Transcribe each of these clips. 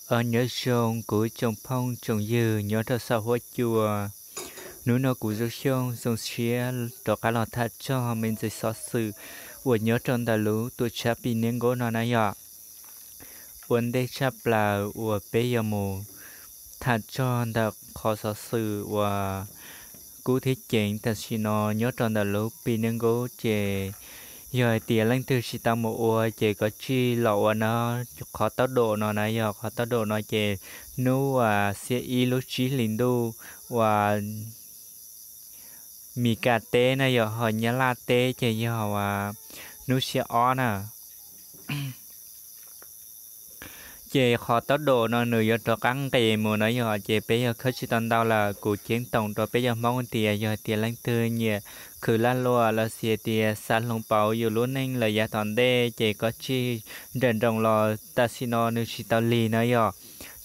Nyob zoo kuv tsoom phooj tsoom ywg nyob rau saum huab cua. Hnub no kuv Zoo Xyooj zoo siab rov qab los tham txog me ntsis xov xwm uas nyob rau ntawm lub tuam tshab Pi Niab Nkaub no na yom. Ua ntej tshaj plaws uas peb yuav mus tham txog ntawm qhov xov xwm uas kub thiab ceev tam sim no nyob rau ntawm lub Pi Niab Nkaub ces yog hais tias leej twg tsis tau mus ua ces koj tsij los ua no. Qhov tau dom no na yog qhov tau dom no ces hnub uas xiab ib lub tsib hlis ntuj uas Mis Kas teb na yog ho Nyab Laj teb ces yog uas hnub xiab ob na. Ces qhov tau dom no nws yuav rov qab nqes mus na yog ces peb yog khawb tsis tau ntau lawm. Kuv ceeb toom rau peb cov Hmoob tias yog tias leej twg nyiam khwv laj luam los sis tias xav hloov pauv yus lub neej lawm yav tom ntej ces koj tsij nrawm nroos los tam sim no nws tsis tau lig na yom.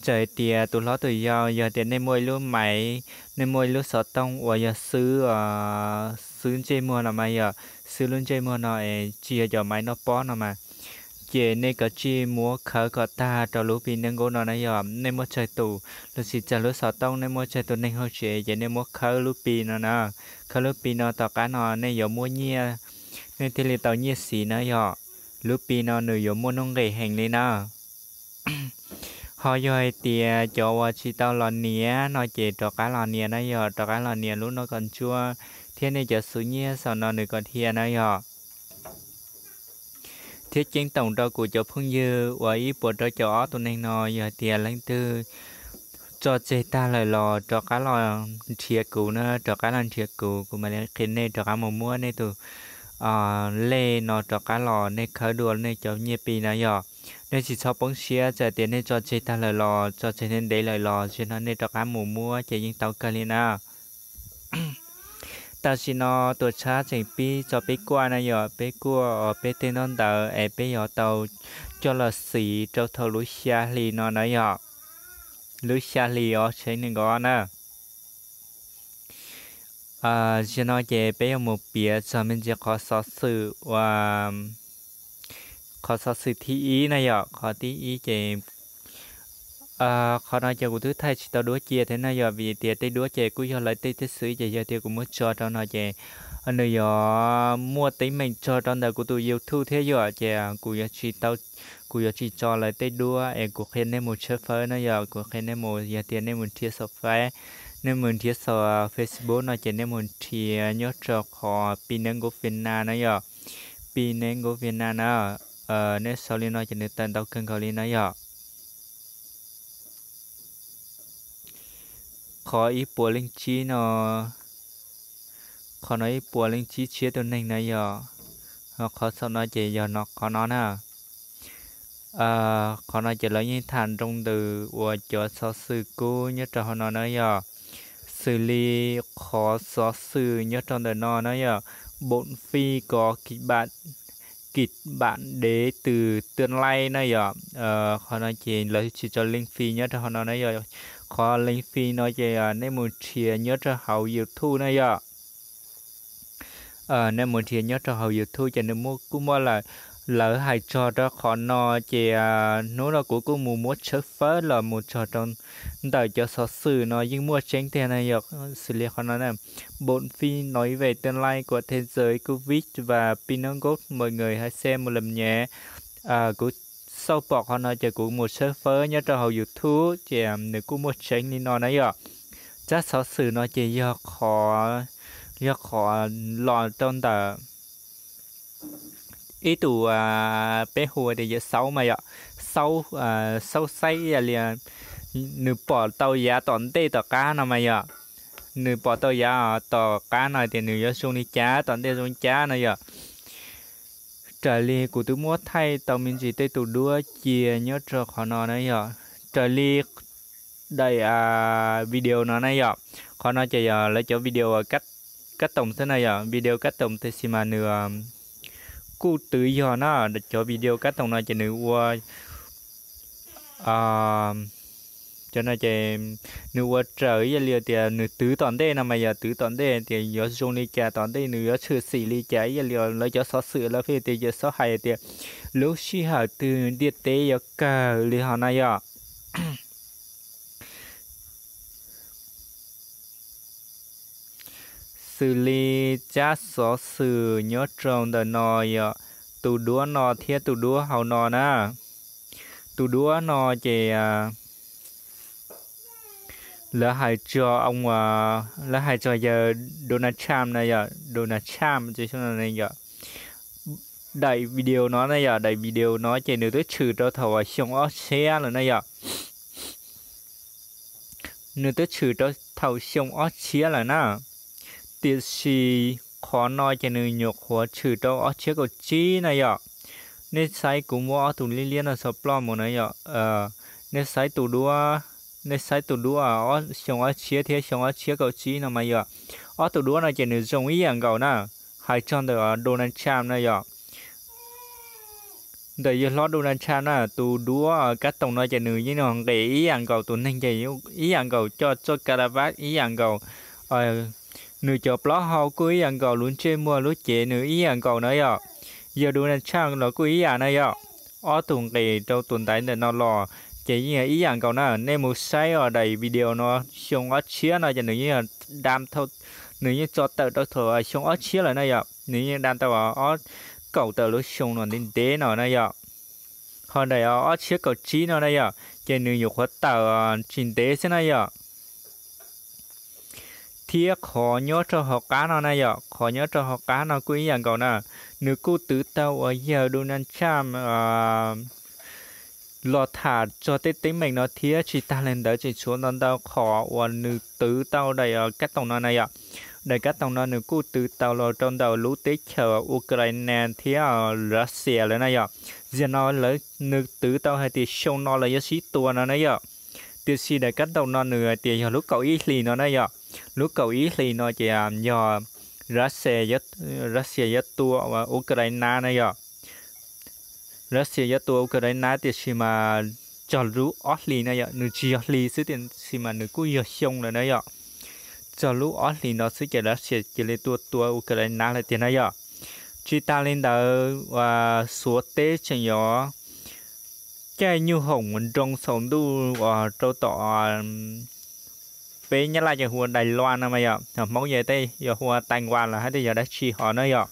Txawm hais tias tus hlob tus yau yog tias nej muaj ib lub maiv, nej muaj ib lub xov tooj uas yog xwb, xwb ntsej muag no mas yog xwb lub ntsej muag no es tsis yog cov maiv noj pob no mas ces nej kov tsij muab khawb kom tag rau lub Pi Niab Nkaub no na yog nej muaj tsawg tus los sis tsawg lub xov tooj, nej muaj tsawg tus neeg hauv tsev ces nej muab khawb lub Pi no na. Khawb lub Pi no tom qab no nej yuav muaj nyiaj, nej thiaj li tau nyiaj xiv na yog. Lub Pi no nws yuav muaj nuj nqis heev li na. Ho yog hais tias cov uas tsis tau los nias no ces rov qab los nias na yog, rov qab los nias lub no kom ntsuab thiab nej cov xuv nyiaj saum no nws kom dhia na yog. Thiab ceeb toom rau kuv cov phooj ywg uas ib puas rau caum ob tus neeg no yog tias leej twg tso tseg tag lawm los rov qab los nrhiav kuv na, rov qab los nrhiav kuv, kuv mam li qhia nej rov qab mus muab nej tus lej no rov qab los nej khawb dua nej cov nyiaj Pi na yog. Nej tsis txhob poob siab, txawm tias nej tso tseg tag lawm los tso tseg ntev ntev lawm los zaum no nej rov qab mus muab ces yeej tau kawg li na. Tam sim no tuam tshab tseem pib tso peb kuaj na yog, peb kuaj peb tej ntaub ntawv es peb yuav tau coj los xiv rau thaum lub xya hli no na yog, lub xya hli ob txhiab nees nkaum na. Zaum no ces peb yuav mus piav txog me ntsis qhov xov xwm uas, qhov xov xwm thib ib na yom. Qhov thib ib ces qhov no ces kuv twb thaij tsis tau duab cia thiab na yom, vim tias tej duab ces kuj yog lawv tej thiab xwb ces yog tias kuv muab tso rau no ces nws yuav muaj teeb meem tso rau ntawm kuv tus YouTube thiab yom, ces kuv yuav tsis tau, kuv yuav tsis tso lawv tej duab es kuv qhia nej mus tshawb fawb na yom, kuv qhia nej mus yog tias nej mus nrhiav saum Face, nej mus nrhiav saum Facebook no ces nej mus nrhiav nyob rau qhov Pi Niab Nkaub Vietnam na yom, Pi Niab Nkaub Vietnam na, nej sau li no ces nws tawm ntau kawg nkaus li na yom. Qhov ib puas leej tsib no, qhov no ib puas leej tsib txhiab tus neeg na yom, qhov xaum no ces yog no qhov no na. Qhov no ces lawv yeej tham nroo ntws uas cov xov xwm kub nyob rau hauv no na yom, xws li qhov xov xwm nyob rau ntawm no na yog, bộ phim có kịch bản, kịch bản đến từ tương lai na yom. Qhov no ces lawv tsis tso link phim nyob rau hauv no na yom, qhov link phim no ces nej mus nrhiav nyob rau hauv YouTube na yom. Nej mus nrhiav nyob rau hauv YouTube ces nws muaj, kuj muaj lawm. Lawv hais txog rau qhov no ces hnub no kuv kuj mus muab tshawb fawb los mus txog rau ntawm cov xov xwm no yeej muaj tseeb tiag na yom, xws li qhov no na, bộ phim nói về tương lai của thế giới covid và Pi Niab Nkaub, mọi người hãy xem một lần nhé. Kuv xauj pom qhov no ces kuv mus tshawb fawb nyob rau hauv YouTube ces nws kuj muaj tseeb li no na yom. Tsab xov xwm no ces yog qhov, yog qhov los rau ntawm ib tug, peb hu tias yawm saub mas yom, saub, saub xaib ib yam li nws pom tau yav tom ntej tom qab no mas yom, nws pom tau yav tom qab no tias nws yuav zoo li cas tom ntej zoo li cas no yom. Raws li kuv twb muab thaij tau me ntsis tej tus duab cia nyob rau qhov no na yom, raws li daim video no na yom. Qhov no ces yog lawv cov video cắt tổng xwb na yom, video cắt tổng tiam sis mas nws kuj twv yog na, cov video cắt tổng no ces nws ua, cov no ces nws ua raws ib yam li tias nws twv tom ntej no mas yog twv tom ntej tias yuav zoo li cas tom ntej nws yuav tshwm sim li cas ib yam li lawv cov xov xwm lawv pheej tias yawm saub hais tias lub sij hawm twg ntiaj teb yuav kawg li ho na yom. twg li tsab xov xwm nyob rau ntawm no yom, tus duab no thiab tus duab hauv no na. Tus duab no ces lawv hais txog, lawv hais txog yawg Donald Trump na yom, Donald Trump ces yom, daim video no na yom, daim video no ces nws twb tshwm rau thaum xyoo ob txhiab lawm na yom. Nws twb tshwm rau thaum xyoo ob txhiab lawm na, tiam sis qhov no ces nws nyuam qhuav tshwm rau ob txhiab kaum tsib na yom. Nej saib kuv muab ob tug liab liab no tso ploj mus na yom. Nej saib tus duab, nej saib tus duab xyoo ob txhiab thiab xyoo ob txhiab kaum tsib no mas yom, ob tug duab no ces nws zoo ib yam nkaus na. Hais txog ntawm Donald Trump na yom, ntawm yawg hlob Donald Trump na, tus duab kab toom no ces nws yeej nqis ib yam nkaus, tus neeg ces ib yam nkaus, coj txoj ka la vaj ib yam nkaus. Nws cov plaub hau kuj ib yam nkaus, lub ntsej muag lub cev nws ib yam nkaus na yom. Yawg Donald Trump los kuj ib yam na yom. Ob tug nqis rau tus ntaiv ntawm no los ces yeej ib yam nkaus na. Nej mus saib os, daim video no xyoo ob txhiab no ces nws yeej dam, nws yeej tso tawm rau thaum xyoo ob txhiab lawm na yom. Nws yeej dam tau ob kaum tawm lub xyoo no ntev ntev no na yom. Ho daim ob txhiab kaum tsib no na yom, ces nws nyuam qhuav tawm tsis ntev xwb na yom. Thiab qhov nyob rau hauv qab no na yom, qhov nyob rau hauv qab no kuj ib yam nkaus na. Nws kuj twv tau uas yawg Donald Trump los tham txog tej teeb meem no thiab. Tsis tas li ntawd tseem tshuav ntau ntau qhov uas nws twv tau daim kab toom no na yom. Daim kab toom no nws kuj twv tau los rau ntawm lub teb chaws Ukraine thiab Russia lawm na yom. Zaum no lawv, nws twv tau hais tias xyoo no lawv yuav sib tua no na yom. Tiam sis daim kab toom no nws hais tias yog lub kaum ib hlis no na yom. Lub kaum ib hlis no ces yog Russia, Russia yuav tua Ukraine na yom. Russia yuav tua Ukraine tiam sis mas txog lub ob hlis na yom, nws tsis yog hlis xwb tiam sis mas nws kuj yog xyoo lawm na yom. Txog lub ob hlis no xwb ces Russia cia li tuaj tua Ukraine lawm tiag na yom. Tsis tas li ntawd, Suav teb tseem yuav caij nyuj hoom nroo saum ntuj uas rau tom, peb Nyab Laj ces hu ua Đài Loan no mas yom, Hmoob ces tej yuav hu ua Taiwan los hais tias yog dab tsi ho na yom.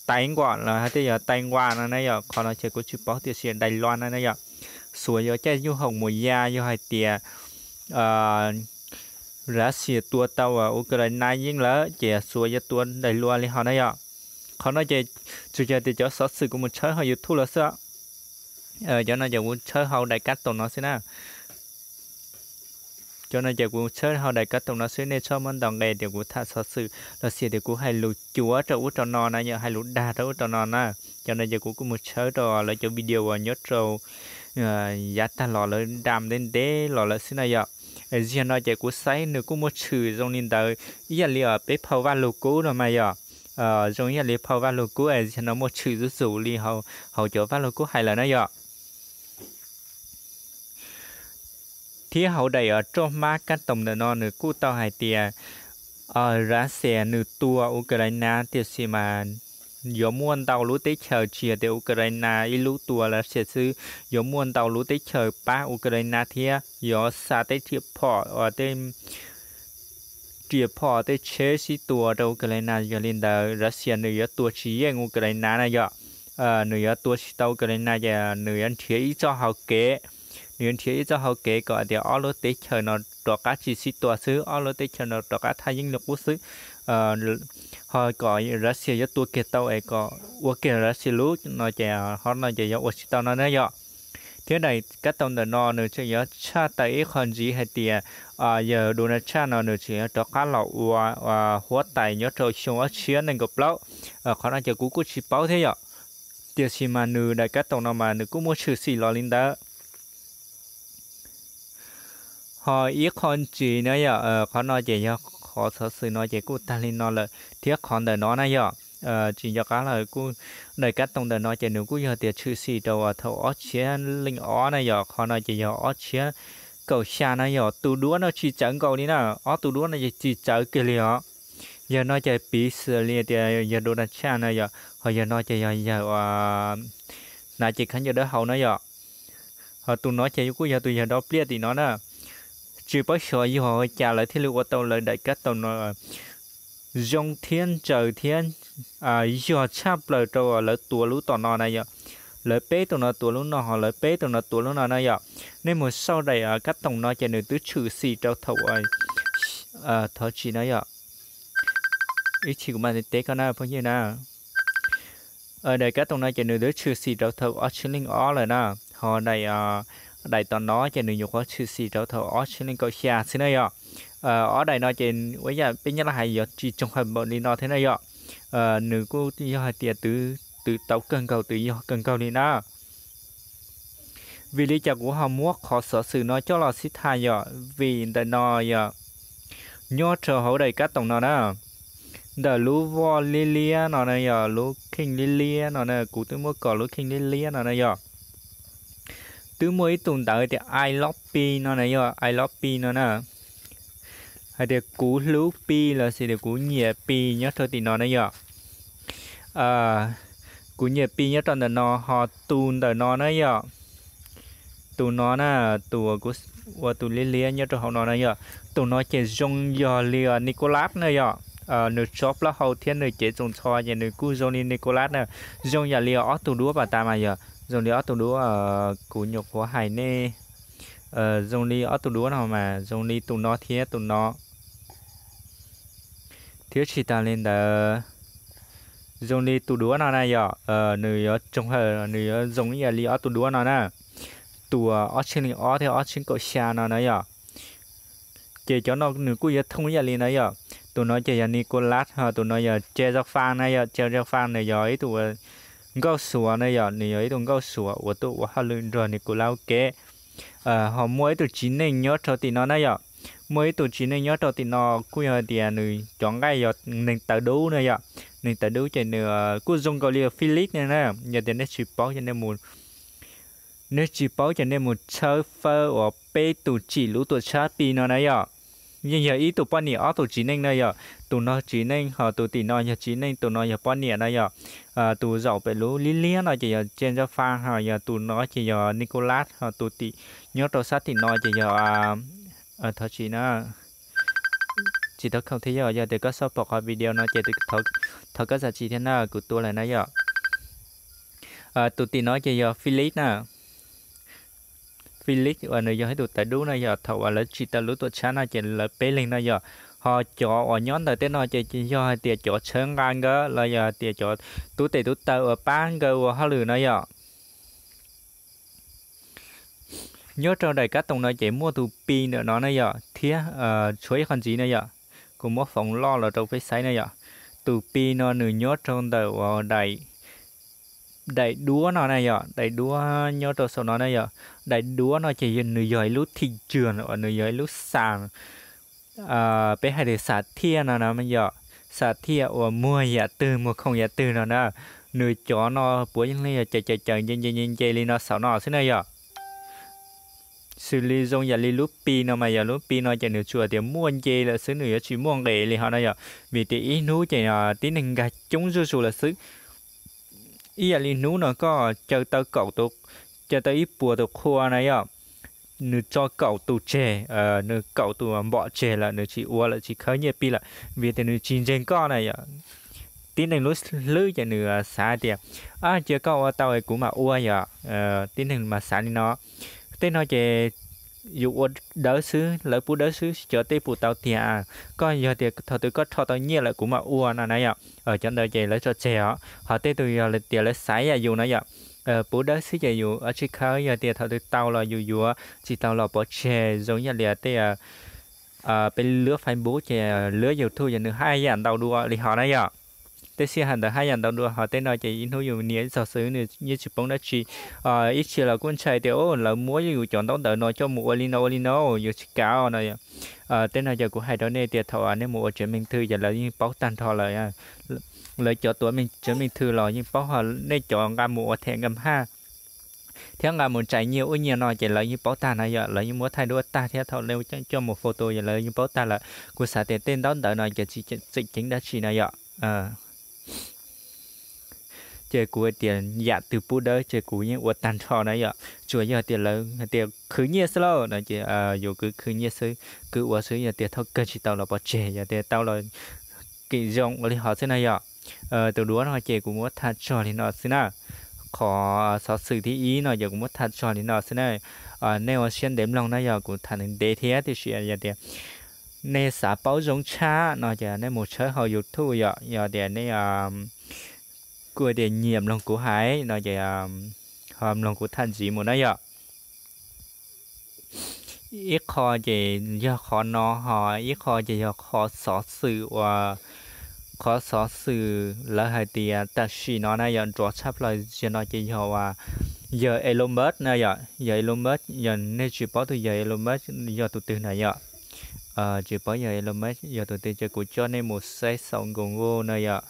Taiv Nkuam los hais tias yog Taiwan no na yom, qhov no ces kuv tsis paub tiam sis Đài Loan no na yom. Suav yuav caij nyuj hoom mus ya yog hais tias Russia tua tau Ukraine yeej lawm ces Suav yuav tua Đài Loan li ho na yom. Qhov no ces tsuas yog tias cov xov xwm kuv mus tshawb hauv YouTube los xwb. Cov no ces kuv tshawb hauv daim kab toom no xwb na. Cov no ces kuv tshawb hauv daim kab toom no xwb, nej txhob muab ntaus nqe tias kuv tham xov xwm los sis tias kuv hais lus cuav rau ub rau no na yom, hais lus dag rau ub rau no na. Cov no ces kuv kuj mus tshawb rau lawv cov video uas nyob rau yav tag los lawv dam ntev ntev los lawm xwb na yom. Zaum no ces kuv saib nws kuj muaj tshwm zoo li ntawd ib yam li peb phau Vaj Lug Kub no mas yom. Zoo ib yam li phau Vaj Lug Kub es zaum no muaj tshwm zuj zus li hauv cov Vaj Lug Kub hais lawm na yom. Thiab hauv daim roj hmab kab toom ntawm no nws kuj tau hais tias Russia nws tua Ukraine tiam sis mas yuav muaj ntau lub teb chaws, tsis yog tias Ukraine ib lub tua Russia xwb, yuav muaj ntau lub teb chaws pab Ukraine thiab yuav xa tej riam phom, tej riam phom tej tsheb sib tua rau Ukraine. Yog li ntawd Russia nws yuav tua tsis yeej Ukraine na yom. Nws yuav tua tsis tau Ukraine ces nws yuav nrhiav ib txoj hau kev, nws yuav nrhiav ib txoj hau kev kom tias ob lub teb chaws no rov qab tsis sib tua xwb, ob lub teb chaws no rov qab thaj yeeb li qub xwb. Ho kom Russia yuav tua kiag tau es kom ua kiag Russia lub no ces ho no ces yuav ua tsis tau no na yom. Thiab daim kab toom ntawm no nws tseem yuav tshaj tawm ib qho ntxiv hais tias yawg Donald Trump no nws tseem yuav rov qab los ua huab tais nyob rau xyoo ob txhiab nees nkaum plaub. Qhov no ces kuv kuj tsis paub thiab yom. Tiam sis mas nws daim kab toom no mas nws kuj muaj tshwm sim los li ntawd. Ho ib qho ntxiv na yom, qhov no ces yog qhov xov xwm no ces kuj tag li no lawm thiab qhov ntawm no na yom. Tsis nco qab lawm, kuj daim kab toom ntawm no ces nws kuj yog tias tshwm sim rau thaum ob txhiab leej ob na yom, qhov no ces yog ob txhiab kaum xya na yom. Tus duab no tsis txawv nkaus li na, ob tug duab no ces tsis txawv kiag li os. Yawg no ces piv xws li tias yawg Donald Trump na yom, ho yawg no ces yog yawg hnav cev khaub ncaws dawb hau na yom. Ho tus no ces kuj yog tus yawg dob pliaj tim no na. Tsis paub xyov yog ua cas lawv thiaj li ua tau lawv daim kab toom no zoo thiab ntsaws thiab yog tshaj plaws rau lawv tuav lub tom no na yom. Lawv peb tus no tuav lub no, ho lawv peb tus no tuav lub no na yom. Nej mus xauj daim kab toom no ces nws twb tshwm sim rau thaum, thov txim na yom. Ib chim kuv mam teb koj na phooj ywg na. Daim kab toom no ces nws twb tshwm sim rau thaum ob txhiab leej ob lawm na. Ho daim, daim tom no ces nws nyuam qhuav tshwm sim rau thaum ob txhiab leej kaum xya xwb na yom. Ob daim no ces ua yam peb Nyab Laj hais yog tsis tsoog hawm npaum li no thiab na yom. Nws kuj yog hais tias twb, twb tau kawg nkaus, twb yog kawg nkaus li na. Vim li cas kuv ho muab qhov xov xwm no coj los sib tham yom? Vim ntawm no yog nyob rau hauv daim kab toom no na, ntawm lub voj liab liab no na yom, lub kheej liab liab no na, kuv twb muab kom lub kheej liab liab no na yom, twb muaj ib tug ntawv tias I love Pi no na yom, I love Pi no na. Hais tias kuv hlub Pi los sis tias kuv nyiam Pi nyob rau tim no na yom. Kuv nyiam Pi nyob rau ntawm no, ho tus ntawm no na yom, tus no na, tus uas kuv ua tus liab liab nyob rau hauv no na yom, tus no ces zoo yog li Nicholas na yom. Nws tsob plaub hau thiab nws cev txoos ntxhov ces nws kuj zoo li Nicholas na. Zoo yam li ob tug duab pas tas mas yog zoo li ob tug duab, kuv nyuam qhuav hais nej, zoo li ob tug duab no mas zoo li tus no thiab tus no. Thiab tsis tas li ntawd, zoo li tus duab no na yom, nws yuav tsoog hawm, nws yuav zoo ib yam li ob tug duab no na, tus ob txhiab leej ob thiab ob txhiab kaum xya no na yom. Ces cov no nws kuj yuav thooj ib yam li na yom. Tus no ces yog Nicholas, ho tus no yog Jay Zafang na yom. Jay Zafang nws yog ib tug nkauj Suav na yom, nws yog ib tug nkauj Suav uas tuaj ua hauj lwm nrog Nicholas ua ke. Ho muaj ib tug txiv neej nyob rau tim no na yom. Muaj ib tug txiv neej nyob rau tim no kuj yog hais tias nws cov nqaij yog neeg tawv dub na yom. Neeg tawv dub ces nws kuj zoo nkaus li Felix na na. Yog tias nej tsis paub ces nej mus, nej tsis paub ces nej mus tshawb fawb uas peb tus tsim lub tuam tshab Pi no na yom. Yeej yog ib tug poj niam ob tug txiv neej na yom. Tus no txiv neej ho tus tim no yog txiv neej, tus no yog poj niam na yom. Tus zaum pem lub liab liab no ces yog Jay Zafang, ho yog tus no ces yog Nicholas, ho tus tim nyob rau sab tim no ces yog, thov txim na, tsis tau khoom thiab yog, yog tias koj xauj pom qhov video no ces thov koj zam txim thiab na, kuv tua lawm na yom. Tus tim no ces yog Felix na. Felix uas nws yog ib tug tawv dub no yog thaum uas lawv tsim tau lub tuam tshab no ces lawv peb leeg no yog. Ho cov uas nyob ntawm tej no ces yog hais tias cov tshawb nqa nkawd los yog hais tias cov tub tes tub taw uas pab nkawd ua hauj lwm no yom. Nyob rau daim kab toom no ces muaj tus Pi ntawm no na yom, thiab tshuav ib qho ntxiv na yom. Kuv muab foov loj los rau peb saib na yom. Tus Pi no nws nyob rau ntawm uas daim, daim duab no na yom, daim duab nyob rau saum no na yom. Daim duab no ces nws yog ib lub thim tswm uas nws yog ib lub xam, peb hais tias xam thiaj no na yom. Xam thiaj uas muag yam twg muag khoom yam twg no na. Nws cov no puav leej yog caws caws caws nce nce nce nce li no saum no xwb na yom. Xws li zoo yam li lub Pi no mas yog lub Pi no ces nws tsuas tias muaj nce lawm xwb, nws yuav tsis muaj nqes li ho na yom. Vim tias ib hnub ces tib neeg nkag coob zuj zus lawm xwb. Ib yam li hnub no koj caw tau kaum tus, caw tau ib puas tus qhua na yom, nws tso kaum tus tseg, nws kaum tus npom tseg lawm, nws tsis ua lawm, tsis khawb nyiaj Pi lawm, vim tias nws tsis ntseeg koj na yom. Tib neeg lub hlwb ces nws xav tias, a, cia koj ua tau kuv mam ua yom. Tib neeg mas xav li no. Tej no ces yus ua dawb xwb, lawv pub dawb xwb, xyov tej puas tau tiag. Koj yog tias thaum twg koj rho tau nyiaj lawm kuv mam ua no na yom. Cov ntawd ces lawv tso tseg os. Ho tej tus yog tias lawv xav yam yus no yom, pub dawb xwb ces yus ua tsis khawb, yog tias thaum twg tau los yus yuav, tsis tau los pov tseg. Zoo yam li tej peb lub Facebook ces lub YouTube ces nws haj yam ntau dua li ho na yom. Tej sij hawm ntawd haj yam ntau dua, ho tej no ces ib hnub yus nias ib zaug xwb nws yeej tsis poob dab tsi. Ib txhia los kuj ntshai tias lawv muab yus cov ntaub ntawv no coj mus ua li no ua li no, yus tsis kam no. Tej no ces kuv hais rau nej tias thaum nej mus ua chứng minh thư ces lawv yeej paub tag nrho lawm. Lawv cov tuav chứng minh thư los yeej paub, ho nej cov nqa mus ua thẻ ngân hàng thiab nqa mus tsav nyiaj ub nyiaj no ces lawv yeej paub tag na yom, lawv yeej muab thaij duab tag thiab thaum nej coj mus photo ces lawv yeej paub tag lawm. Kuv xav tias tej ntaub ntawv no ces tsis tseem ceeb dab tsi na yom. Ces kuv tias yam twg pub dawb ces kuv yeej ua tag nrho na yom. Tsuas yog tias lawv hais tias khwv nyiaj xwb lauj no ces yus kwv khwv nyiaj xwb, kwv ua xwb, yog tias thaum kawg tsis tau los pov tseg, yog tias tau los kim zoo ua li hov xwb na yom. Tus duab no ces kuv muab tham txog li no xwb na. Qhov xov xwm thib ib no ces kuv muab tham txog li no xwb na. Nej ua siab ntev mloog na yom, kuv tham ntev ntev thiab tiam sis yog tias nej xav paub zoo tshaj no ces nej mus tshawb hauv YouTube yom, yog tias nej kuj tias nyiam mloog kuv hais no ces ho mloog kuv tham ntxiv mus na yom. Ib qho ces yog qhov no, ho ib qho ces yog qhov xov xwm uas, qhov xov xwm lawv hais tias tam sim no na yom, nrov tshaj plaws zaum no ces yog uas yawg Elon Musk na yom, yawg Elon Musk, yog nej tsis paub tus yawg Elon Musk yog tus twg na yom, tsis paub yawg Elon Musk yog tus twg ces kuv coj nej mus saib xaus nkaus nkaus na yom.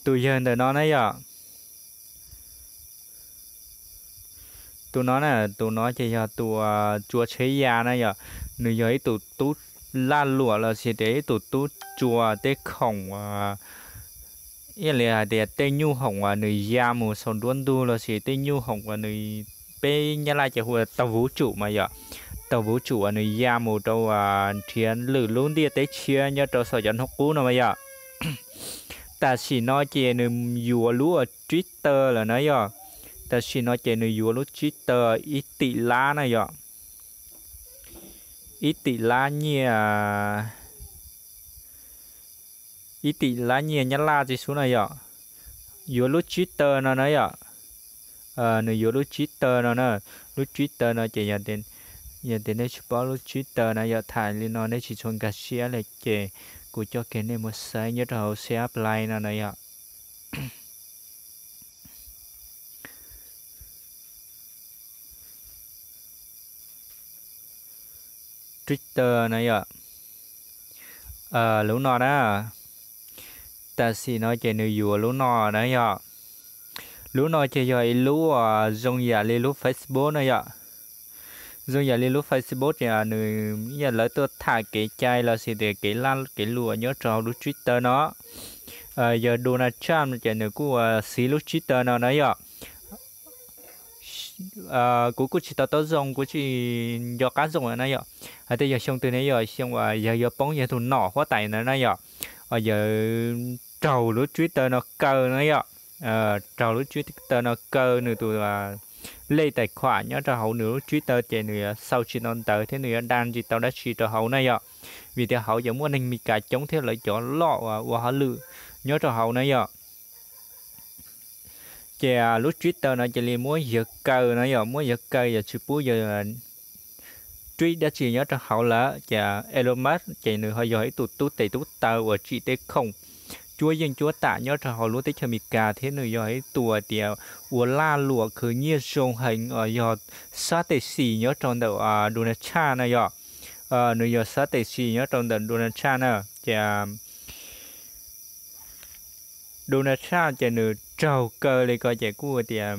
Tus yawg ntawm no na yom, tus no na, tus no ces yog tus tsua tsheb ya na yom. Nws yog ib tug tub lag luam los sis tias ib tug tub tsua tej khoom, ib yam li hais tias tej nyuj hoom uas nws ya mus saum nruab ntug los sis tej nyuj hoom uas nws, peb Nyab Laj ces hu ua tàu vũ trụ mas yom, tàu vũ trụ uas nws ya mus rau nrhiav lwm lub ntiaj teb tshiab nyob rau saum cov hnub qub no mas yom. Tam sim no ces nws yuav lub Twitter lawm na yom. Tam sim no ces nws yuav lub Twitter ib tim lab na yom, ib tim lab nyiaj, ib tim lab nyiaj Nyab Laj tib xub na yom. Yuav lub Twitter no na yom, nws yuav lub Twitter no na. Lub Twitter no ces yog tias nej tsis paub lub Twitter na yom, tham li no nej tsis tshua nkag siab li ces kuv coj kiag nej mus saib nyob rau hauv C H Play no na yom. Twitter na yom, lub no na. Tam sim no ces nws yuav lub no na yom. Lub no ces yog ib lub zoo yam li lub Facebook na yom. Zoo yam li lub Facebook ces nws yog lawv tuaj tham kev cai los sis tias kev lag kev luam nyob rau hauv lub Twitter no. Yog Donald Trump ces nws kuj xiv lub Twitter no na yom. Kuv kuj tsis to taub zoo, kuv tsis nco qab zoo na yom. Hais tias yog xyoo twg ne, yog xyoo uas yawg yuav poob yawg tus nom huab tais ntawd na yom, yawg raug lub Twitter no kaw na yom. Raug lub Twitter no kaw nws tus lej tais khuam nyob rau hauv nws lub Twitter ces nws yuav xau tsis tau ntawv thiab nws yuav dag tsis tau dab tsi rau hauv na yom. Vim tias hauv yuav muaj neeg Meskas coob thiab lawv cov loj uas ua hauj lwm nyob rau hauv na yom. Ces lub Twitter no cia li muab yawg kaw no yom, muab yawg kaw yog tsis pub yawg tweet dab tsi nyob rau hauv lawm. Ces Elon Musk ces nws ho yog ib tug tub tes tub taw uas tsim tej khoom cuab yeej cuab tam nyob rau hauv lub teb chaws Amelikas thiab nws yog ib tug tias ua lag luam khwv nyiaj zoo heev, yog sab tes xis nyob rau ntawm Donald Trump na yom. Nws yog sab tes xis nyob rau ntawm Donald Trump na. Ces Donald Trump ces nws raug kaw li ko ces kuj tias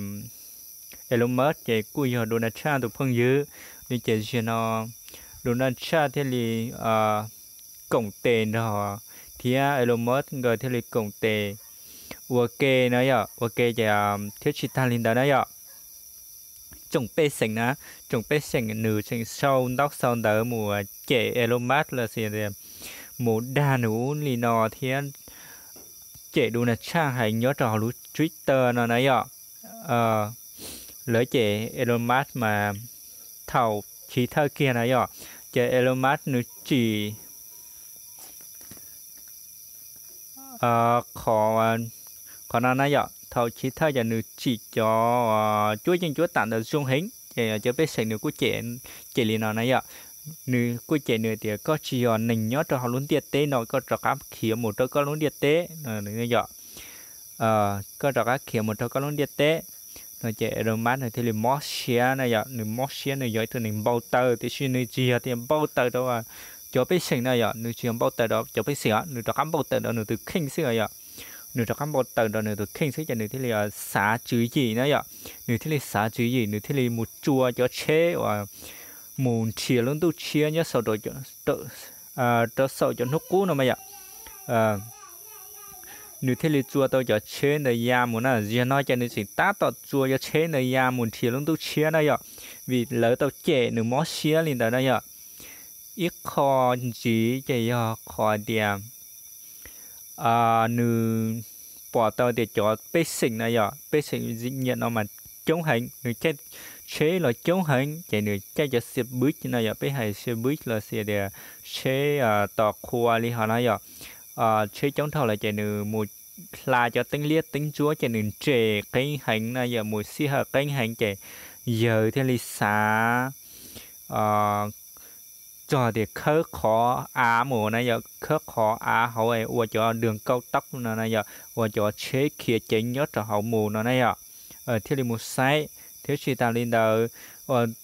Elon Musk ces kuj yog Donald Trump tus phooj ywg li ces zaum no Donald Trump thiaj li koom tes nrog thiab Elon Musk nkawd thiaj li koom tes ua ke na yom, ua ke ces thiab tsis tag li ntawd na yom. Tsoom pej xeem na, tsoom pej xeem nws tseem sau ntaub sau ntawv mus cem Elon Musk los sis mus dag nws ub li no thiab cem Donald Trump heev nyob rau hauv lub Twitter no na yom. Lawv cem Elon Musk mas thaum chiv thawj kiag na yom, ces Elon Musk nws tsim qhov, qhov no na yom, thaum chiv thawj ces nws tsim cov cuab yeej cuab tam ntawd zoo heev ces cov pej xeem nws kuj cem, cem li no na yom. Nws kuj cem nws tias koj tsis yog neeg nyob rau hauv lub ntiaj teb no, koj rov qab khiav mus rau koj lub ntiaj teb no yom. Koj rov qab khiav mus rau koj lub ntiaj teb no ces Elon Musk nws thiaj li mob siab na yom, nws mob siab, nws yog ib tug neeg npau taws tiam sis nws tsis yog tias npau taws rau cov pej xeem na yom, nws tsis yog npau taws rau cov pej xeem os, nws rov qab npau taws rau nws tus kheej xwb yom. Nws rov qab npau taws rau nws tus kheej xwb ces nws thiaj li xav tswv yim na yom, nws thiaj li xav tswv yim, nws thiaj li mus tsua cov tsheb uas mus nrhiav lub ntuj tshiab nyob rau saum cov hnub qub no mas yom. Nws thiaj li txua tau cov tsheb ntawd ya mus na. Zaum no ces nws tseem tab tom txua cov tsheb ntawd ya mus nrhiav lub ntuj tshiab na yom, vim lawv tau cem nws mob siab li ntawd na yom. Ib qho ntxiv ces yog qhov tias nws pom tau tias cov pej xeem na yom, pej xeem nyiam no mas coob heev, nws caij tsheb los coob heev ces nws caij cov xe buj no yom, peb hais xe buj los sis tias tsheb tos qhua li hov na yom. Tsheb coob dhau lawm ces nws mus hla cov teeb liab teeb ntsuab ces nws nres qeeb heev na yom, mus sij hawm qeeb heev ces yawg thiaj li xav txog tias khawb qhov av mus na yom, khawb qhov av hauv ua cov dwg kauj tob no na yom, ua cov tsheb khiav ceev nyob rau hauv mus no na yom. Thiaj li mus saib thiab tsis tas li ntawd,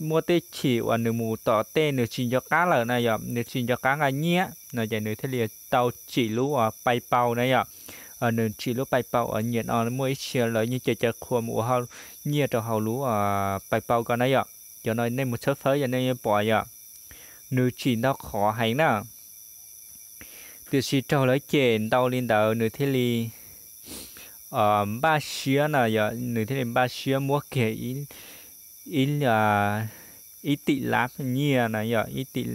muaj tej chim uas nws mus tom tej nws tsis nco qab lawm na yom, nws tsis nco qab nqa nyiaj no ces nws thiaj li tau tsim lub pai pau na yom. Nws tsim lub pai pau uas nyiam no muaj ib txhia lawv yeej caw caw qhua mus ua nyiaj rau hauv lub pai pau ko na yom. Cov no nej mus tshawb fawb yog nej yeej pom yom, nws tsim ntau qhov heev na. Tiam sis raug lawv cem ntau li ntawd nws thiaj li npaj siab na yom, nws thiaj li npaj siab muab kiag ib tim lab nyiaj na yom, ib tim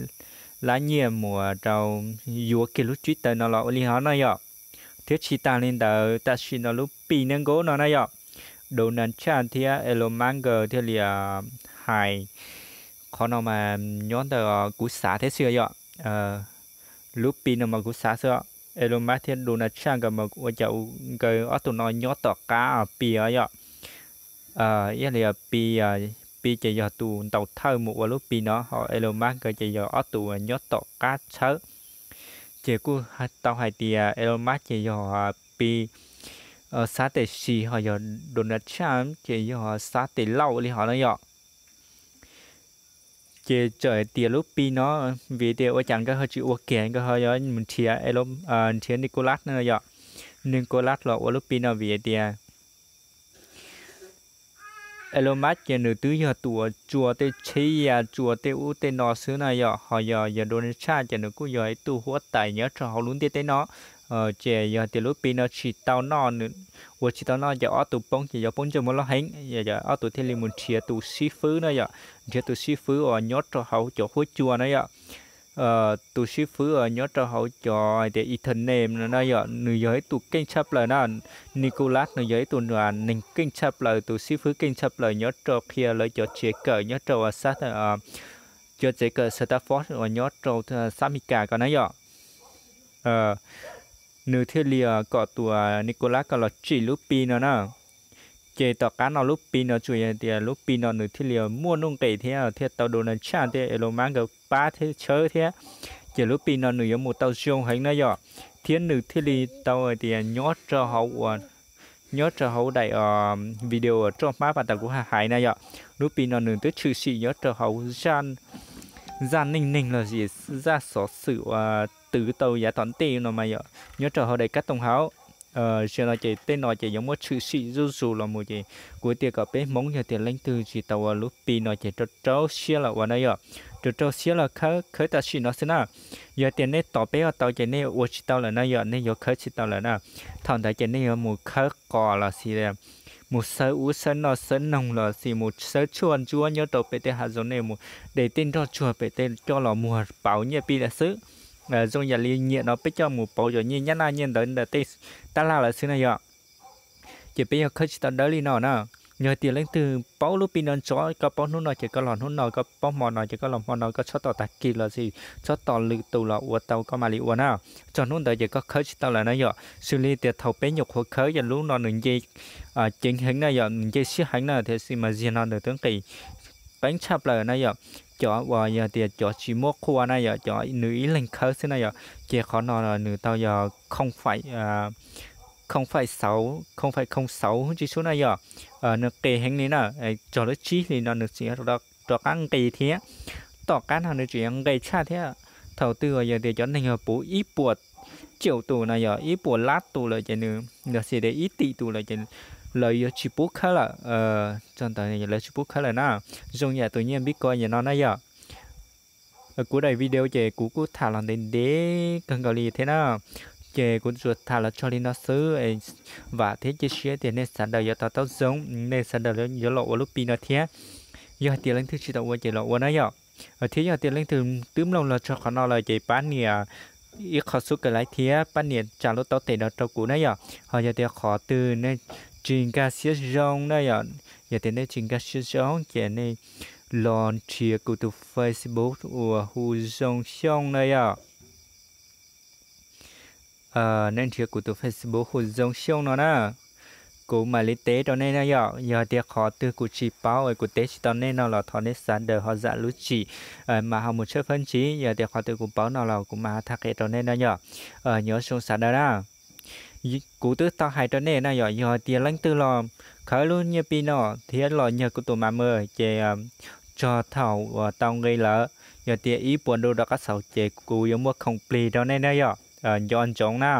lab nyiaj mus rau yuav kiag lub tsib taw no los ua li hov no yom. Thiab tsis tas li ntawd tam sim no lub Pi Neeb Nkaub no na yom, Donald Trump thiab Elon Musk nkawd thiaj li hais, qhov no mas nyob ntawm kuv xav thiab xwb yom. Lub Pi no mas kuv xav xwb. Elon Musk thiab Donald Trump nkawd mas ua cas nkawd ob tug no nyob tom qab Pi yom. Yog li Pi, Pi ces yog tus ntaus thawj mus ua lub Pi no, ho Elon Musk nkawd ces yog ob tug nyob tom qab tshawb. Ces kuj tau hais tias Elon Musk ces yog Pi xab tes si, ho yog Donald Trump ces yog xab tes lauj li hov no yom. Ces txawm hais tias lub Pi no, vim tias ua cas nkawd ho tsis ua kiag, nkawd ho yuav mus nrhiav, nrhiav Nicolas no yom. Nicolas los ua lub Pi no vim tias Elon Musk ces nws twb yog tus uas txua tej tsheb ya, txua tej ub tej no xwb na yom, ho yog yog Donald Trump ces nws kuj yog ib tug huab tais nyob rau hauv lub ntiaj teb no. Ces yog tias lub Pi no tsis tau noj, ua tsis tau noj ces ob tug poob ces yuav poob ntsej muag loj heev, ob tug thiaj li mus nrhiav tus xib fwb na yom, nrhiav tus xib fwb uas nyob rau hauv cov huab cua na yom. Tus xib fwb uas nyob rau hauv cov hais tias internet no na yom, nws yog ib tug keej tshaj plaws na. Nicolas nws yog ib tug neeg keej tshaj plaws, tus xib fwb keej tshaj plaws nyob rau qhia lawv cov tsev kawm nyob rau cov tsev kawm Stanford uas nyob rau xab Mes Kas ko na yom. Nws thiaj li kom tus Nicolas ko los tsim lub Pi no na. Ces tom qab no lub Pi no tsuas yog tias lub Pi no nws thiaj li muaj nuj nqis thiab thiaj tau Donald Trump thiab Elon Musk nkawd pab thiab tshawb thiab. Ces lub Pi no nws yuav mus tau zoo heev na yom, thiab nws thiaj li tau hais tias nyob rau hauv uas nyob rau hauv daim video roj hmab pas tas kuv hais na yom, lub Pi no nws twb tshwm sim nyob rau hauv zaj neej neeg los sis zaj xov xwm uas twv tau yav tom ntej no mas yom, nyob rau hauv daim kab tooj hauv. Zaum no ces tej no ces yuav muab tshwm sim zuj zus los mus ces kuv tias kom peb Hmoob yog tias leej twg tsis tau ua lub Pi no ces rau rau siab los ua na yom, rau rau siab los khawb, khawb tam sim no xwb na. Yog tias nej tos peb ua tau ces nej ua tsis tau lawm na yom, nej yuav khawb tsis tau lawm na. Thaum ntawd ces nej yuav mus khawb qos los sis mus xawb ub xawb no xawb noog los sis mus xawb tshuaj ntsuab nyob rau pem tej hav zoov, nej mus de tej nroj tsuag pem tej coj los muag pauv nyiaj Pi lawm xwb. Zoo yam li nyiam no peb coj mus pauv cov nyiaj nyab laj nyiaj ntawd ntawm tej tab laj lawm xwb na yom. Ces peb yog khawb tsis tau dawb li no na. Yog tias leej twg paub lub Pi no ntxov, koj paub hnub no ces koj los hnub no, koj paub hmo no ces koj los hmo no, koj txhob tos tag kis los sis txhob tos lwm tus los ua tau koj mam li ua na. Txog hnub ntawd ces koj khawb tsis tau lawm na yom. Xws li tias thaum peb nyuam qhuav khawb ces lub no nws nce ceev heev na yom, nws nce siab heev na, tiam sis mas zaum no nws twb nqis qeeb tshaj plaws na yom. Cov uas yog tias cov tsis muaj qhua na yom, cov nws ib leeg khawb xwb na yom, ces qhov no nws tau yog không phải sáu, không phải không sáu tsis sub na yom. Nws nqis heev li na, txog lub tsib hlis no nws tseem rov qab nqis thiab. Tom qab no nws tseem nqis tshaj thiab. Thaum twg uas yog tias cov neeg yog puv ib puas caum tus na yom, ib puas lab tus lawm ces nws los sis tias ib tim tus lawm ces lawv yuav tsis pub khawb lawm. Txog ntawd lawv tsis pub khawb lawm na. Zoo yam tus nyiaj Bitcoin no na yom. Kuv daim video ces kuv kuj tham los ntev ntev kawg nkaus li thiab na, ces kuv tsuas tham los txog li no xwb. Vam thiab cia siab tias nej sawv daws yuav to taub zoo, nej sawv daws yuav los ua lub Pi no thiab. Yog hais tias leej twg tsis tau ua ces los ua na yom. Thiab yog tias leej twg twb mloog los txog qhov no lawm ces pab nias ib qho subscribe thiab pab nias tsa lub taub tes no rau kuv na yom. Ho yog tias qhov twg nej tsis nkag siab zoo na yom, yog tias nej tsis nkag siab zoo ces nej los nrhiav kuv tus Facebook uas hu Zoo Xyooj na yom. Nej nrhiav kuv tus Facebook hu Zoo Xyooj no na, kuv mam li teb rau nej na yom. Yog tias qhov twg kuv tsis paub es kuv teb tsis tau nej no los thov nej sawv daws ho zam lub txim, mas ho mus tshawb fawb ntxiv. Yog tias qhov twg kuv paub no los kuv mam tham qhia rau nej na yom. Nyob zoo sawv daws na. Kuv twb tau hais rau nej na yom, yog tias leej twg los khawb lub nyiaj Pi no thiab los nyag kuv tus mã mus ces txog thaum uas tau nqi lawm, yog tias ib puas du rov qab xaus ces kuv yuav muaj khoom plig rau nej na yom. Nco ntsoov na.